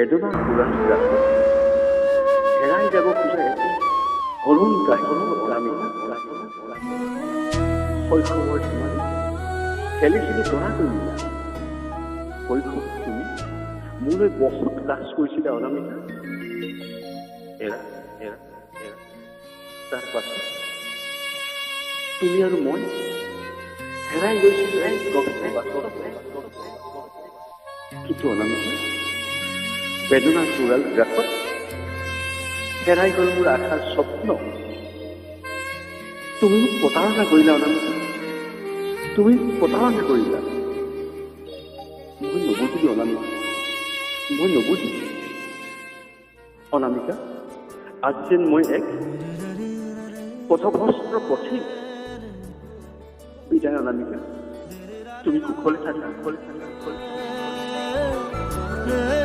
বেদনাৰ কোৰাল গ্ৰাসত হেৰাই যাব খোজা এটি কৰুণ কাহিনী, অনামিকা। শৈশৱৰ ধেমালি খেলিছিলো দৰা কন্যা। শৈশৱত তুমি মোলৈ বহুত লাজ কৰিছিলা, অনামিকা। এৰা, এৰা, এৰা। তাৰ পাছত তুমি আৰু মই হেৰাই গৈছিলো এক গভীৰ বাটত। কিন্তু অনামিকা, বেদনাৰ কোৰাল গ্ৰাসত হেৰাই গ'ল মোৰ আশাৰ স্বপ্ন। তুমি মোক প্ৰতাৰণা কৰিলা, অনামিকা, তুমি মোক প্ৰতাৰণা কৰিলা। মই নুবুজিলো, অনামিকা, মই নুবুজিলো। অনামিকা, আজি যেন মই এক পথভ্ৰষ্ট পথিক। বিদায় অনামিকা, তুমি কুশলে থাকা, কুশলে থাকা, কুশলে থাকা।